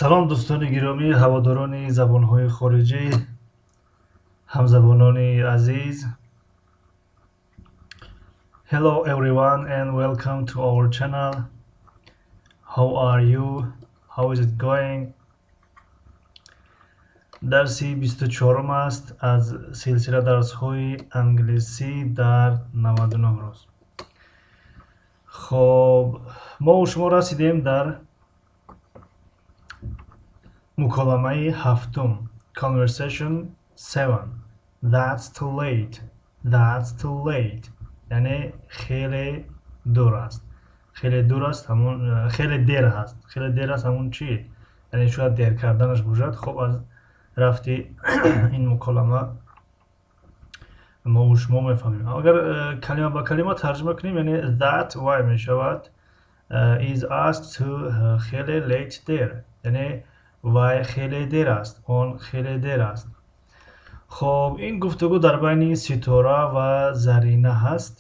Салом, дӯстони гиромӣ, ҳаводорони забонҳои хориҷӣ, ҳамзабонони азиз. Hello everyone and welcome to our channel. How are you? How is it going? Дарси 24-ум аст аз силсила дарсҳои англисӣ дар 99 рӯз. Хоб, мо шумо расидем дар муколамаи ҳафтум, conversation 7. That's too late. That's too late, яъне хеле дур аст, хеле дур аст, ҳамон хеле дер аст, хеле дер аст. Ҳамон чӣ, яъне шояд дер карданаш бошад. Хоб, аз рафти ин муколама мо шумо мефаҳмем. Агар калима ба калима тарҷума кунем, яъне that вай мешавад, is аст, too хеле, late дер, яъне вай хеле дер аст, он хеле дер аст. Хоб, ин гуфтугӯ дар байни Ситора ва Зарина ҳаст,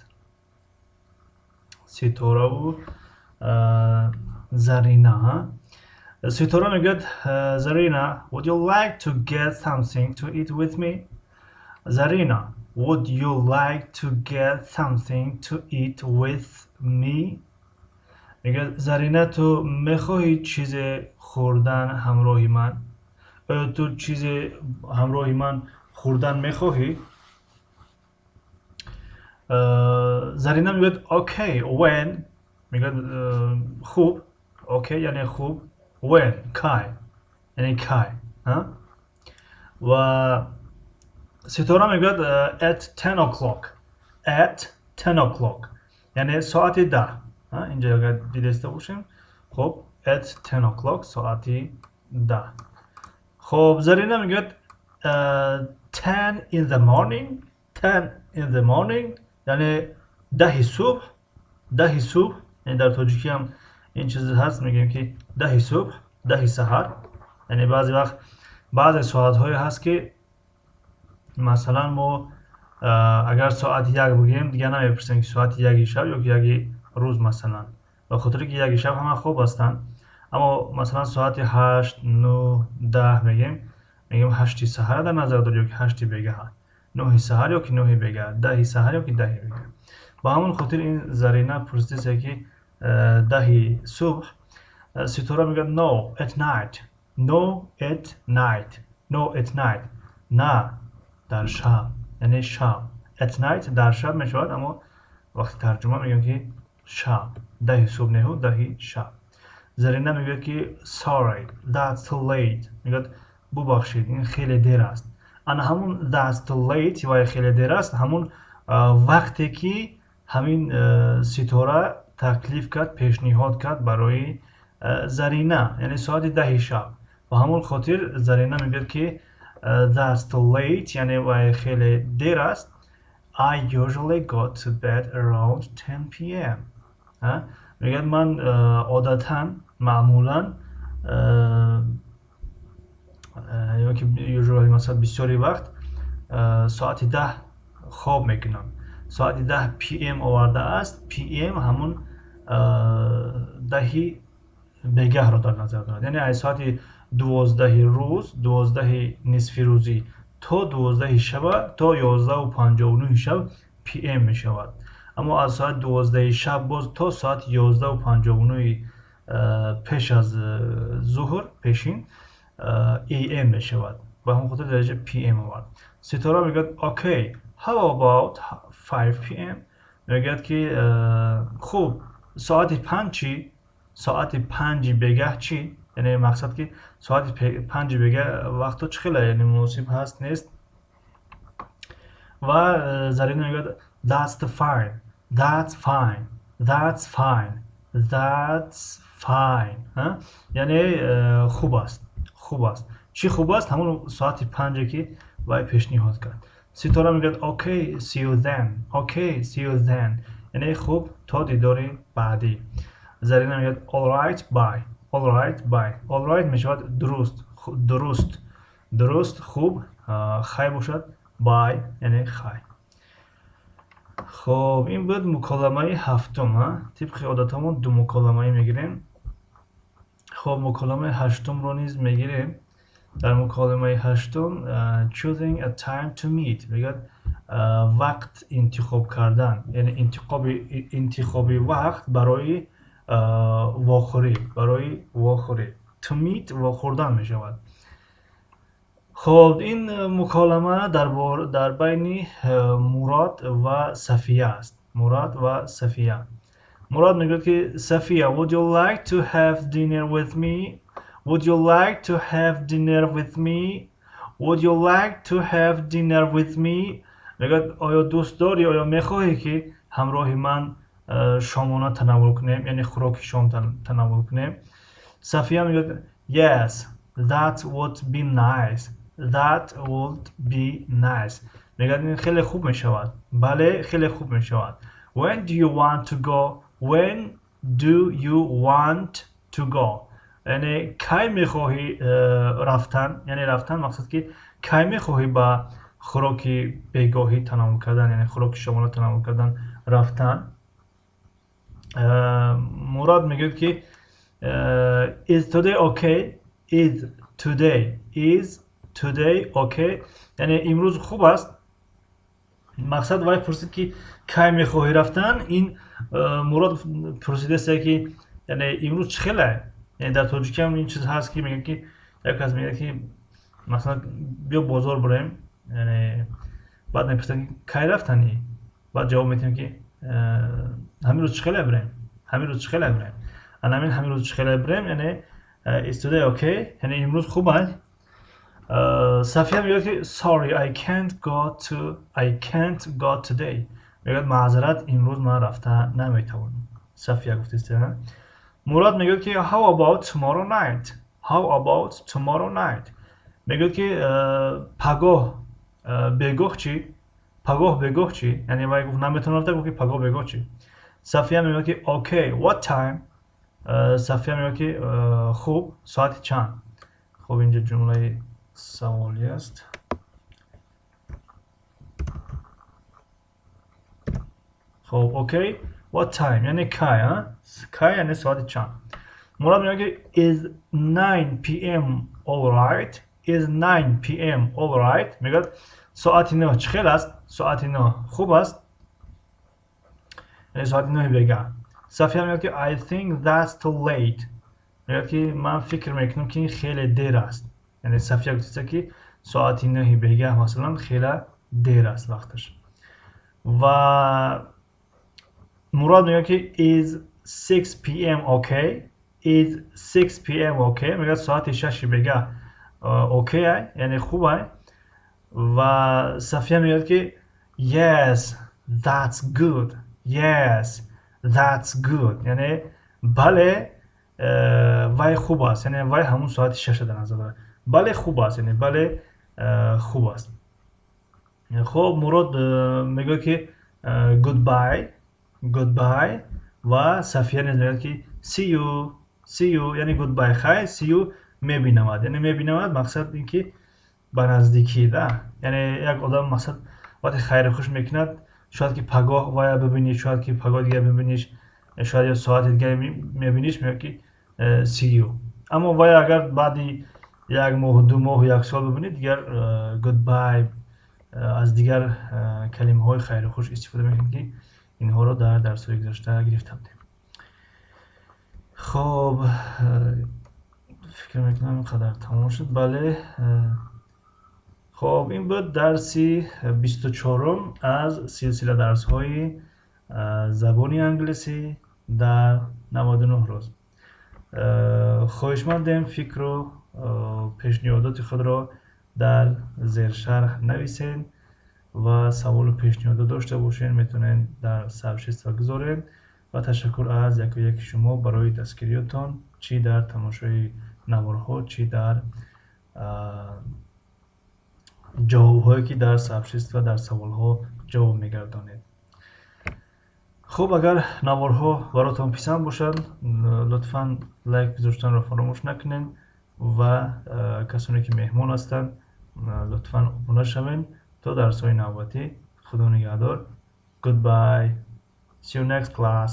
Ситораву Зарина. Ситора мегӯяд: "Зарина, would you like to get something to eat with me? Zarina, would you like to get something to eat with me?" Мегӯяд: "Зарина, ту мехоҳӣ чизе хӯрдан ҳамроҳи ман? Оё ту чизе ҳамроҳи ман хӯрдан мехоҳӣ?" Зарина мегӯяд: "Okay, when?" Мегӯяд: "Хуб." Okay яъне хуб, when кай, яъне кай. Ва Ситора мегӯяд: "At 10 o'clock." At 10 o'clock яъне соати 10. Инҷа агар дидаиста бошем, хуб, at 10 o'clock, соати 10. Хоб, Зарина мегӯяд: "10 in the morning?" 10 in the morning яъне 10-и субҳ, 10-и субҳ. Яъне дар тоҷикӣ ҳам ин чиз ҳаст, мегӯем ки 10-и субҳ, 10-и саҳар. Яъне баъзе вақт баъзе соатҳое ҳаст, ки масалан мо агар соати 1 бигӯем, дигар намепурсем, ки соати 1-и шаб ё ки 1-и рӯз, масалан, ба хотире ки 1-и шаб ҳама хоб ҳастанд. Аммо масалан соати 8, 9, 10 мегӯем, мегӯем 8-и саҳара дар назар дорӣ ё ки 8-и бегаҳа, 9-и саҳар ё ки 9-и бегаҳ, 10-и саҳар ё ки 10-и бегаҳ. Ба ҳамон хотир ин Зарина пурсидааст, ки 10-и субҳ. Ситора мегӯяд: "No, at night." No, at night. No, at night, на, дар шаб, яъне шаб. At night дар шаб мешавад, аммо вақти тарҷума мегӯем, ки шаб, 10-и субҳ неҳу 10-и шаб. Зарина мегӯяд, ки "Sorry, that's too late." Мегӯяд: "Бубахшед, ин хеле дер аст." Ана ҳамун that's too late, вай хеле дер аст, ҳамун вақте ки ҳамин Ситора таклиф кард, пешниҳод кард барои Зарина, яъне соати 10-и шаб. Ба ҳамон хотир Зарина мегӯяд, ки that's too late, яъне вай хеле дер аст. I usually go to bed around 10 p.m. Мегӯяд: "Ман одатан, маъмулан ё ки usually, масалан, бисёри вақт соати 10 хоб мекунам." Соати 10 p.m. овардааст. p.m. ҳамун 10-и бегаҳро дар назар дорад, яъне аз соати 12-и рӯз, 12-и нисфирӯзӣ то 12-и шаба, то 11:59-и шаб p.m. мешавад. Аммо аз соати 12-и шаб боз то соати 11:59-и пеш аз зуҳр, пешин, am мешавад. Ба ҳамон хотир дараҷа p.m. овард. Ситора мегӯяд: "Okay, how about 5 p.m.?" Мегӯяд, ки хуб, соати 5 чӣ? Соати 5-и бегаҳ чӣ? Яъне мақсад, ки соати 5-и бегаҳ вақто чӣ хеле, яъне муносиб ҳаст, нест? Ва Зарина мегӯяд: "That's the fine. That's fine. That's fine. That's fine." Яъне хуб аст, хуб аст. Чӣ хуб аст? Ҳамон соати 5-е ки вай пешниҳод кард. Ситора мегӯяд: "Okay, see you then. Okay, see you then." Яъне хуб, то дидори баъдӣ. Зарина мегӯяд: "All right, bye. All right, bye." All right мешавад дуруст, дуруст, дуруст, хуб, хай бошад, bye яъне хай. Хоб, ин буд муколамаи ҳафтум. Тибқи одатҳомон ду муколамаӣ мегирем. Хуб, муколамаи ҳаштумро низ мегирем. Дар муколимаи ҳаштум choosing a time to meet мегӯяд, вақт интихоб кардан, яъне интихоби вақт барои вохӯрӣ, барои вохӯрӣ. To meet вохӯрдан мешавад. Хуб, ин муколама дар байни Мурод ва Сафия аст. Мурод ва Сафия. Мурод мегӯяд, ки: "Сафия, would you like to have dinner with me? Would you like to have dinner with me? Would you like to have dinner with me?" Мегӯяд, оё дӯст дорӣ, оё мехоҳӣ, ки ҳамроҳи ман шомона танаввул кунем, яъне хӯроки шом танаввул кунем? Сафия мегӯяд: "Yes, that would be nice. That would be nice." Мегӯяд, ин хеле хуб мешавад, бале, хеле хуб мешавад. "When do you want to go? When do you want to go?" Яъне кай мехоҳӣ рафтан, яъне рафтан, мақсад ки кай мехоҳӣ ба хӯроки бегоҳӣ танаввул кардан, яъне хӯроки шомона танаввул кардан рафтан. Мурод мегӯяд, ки "Is today okay? Is today okay?" Яъне имрӯз хуб аст? Мақсад, вай пурсид, ки кай мехоҳӣ рафтан. Ин Мурод пурсидааст, ки яъне имрӯз чӣ хеле. Яъне дар тоҷикиам ин чиз ҳаст, ки мегӯяд, ки як кас мегӯяд, ки масалан, биё бозор бурем, яъне баъд мепурсад, кай рафтанӣ? Баъд ҷавоб медиҳем, ки ҳамин рӯз чӣ хеле бирем, ҳамин рӯз чӣ хеле бирем. Ана ҳамин "ҳамин рӯз чӣ хеле бирем", яъне "Is today okay?", яъне имрӯз хуб аст? Сафия мегӯяд, ки "Sorry, I can't go today." Мегӯяд, маъзарат, имрӯз ман рафта наметавонам, Сафия гуфтааст. Мурод мегӯяд, ки "How about tomorrow night? How about tomorrow night?" Мегӯяд, ки пагоҳ бегоҳ чӣ? Пагоҳ бегоҳ чӣ? Яъне вай гуфт, наметавонам рафта, гуфт, ки пагоҳ бегоҳ чӣ? Сафия мегӯяд, ки "Okay, what time?" Сафия мегӯяд, ки хуб, соати чанд? Хуб, инҷо ҷумлаи саволӣ аст. Хуб, "Okay, what time" яъне кай, кай, яъне соати чанд. Мурод мегӯяд, ки "Is 9 p.m. all right? Is 9 p.m. all right?" Мегӯяд, соати 9 чӣ хел аст? Соати 9 хуб аст, яъне соати 9 бегаҳ. Сафия мегӯяд, ки "I think that's too late." Мегӯяд, ки ман фикр мекунам, ки ин хеле дер аст. Яъне Сафия гуфтааст, ки соати 9 бегаҳ масалан хеле дер аст вақташ. Ва Мурод мегӯяд, ки "Is 6 p.m. okay? Is 6 p.m. okay?" Мегӯяд, соати 6 бегаҳ окей, яъне хуб ай? Ва Сафия мегӯяд, ки "Yes, that's good. Yes, that's good." Яъне бале, вай хуб аст. Яъне вай ҳамун соати 6 дар назар дорад. Бале, хуб аст, яъне бале, хуб аст. Хуб, Мурод мегӯяд, ки "Goodbye, goodbye." Ва Сафия низ мегӯяд, ки "See you, see you." Яъне goodbye, хайр, see you, мебинамад. Яъне мебинамад, мақсад ин ки ба наздикӣ да. Яъне як одам, мақсад, вақте хайру хуш мекунад, шояд ки пагоҳ вая бибинӣ, шояд ки пагоҳ дигар бибиниш, шояд ё соати дигар мебиниш, мегӯяд, ки "See you". Аммо вай агар баъди як моҳ, 2 моҳ, як сол бибинӣ, дигар goodbye, аз дигар калимаҳои хайру хуш истифода мекунед, ки инҳоро дар дарсҳои гузашта гирифта будем. Хуб, фикр мекунам, ин қадар тамом шуд. Бале, хуб, ин буд дарси 24-ум аз силсила дарсҳои забони англисӣ дар 99 рӯз. Хоҳишмандем, фикру пешниҳодоти худро дар зершарҳ нависед ва саволу пешниҳодот дошта бошед, метавонед дар сообщество гузоред. Ва ташаккур аз яку яки шумо барои дастгириётон, чӣ дар тамошои наворҳо, чӣ дар ҷавобҳое, ки дар сообщество дар саволҳо ҷавоб мегардонед. Хуб, агар наворҳо баротон писанд бошад, лутфан лайк гузоштанро фаромӯш накунед ва касоне ки меҳмон ҳастанд, лутфан обуна шавед. То дарсҳои навбатӣ, худо нигаҳдор. Goodbye, see you next class.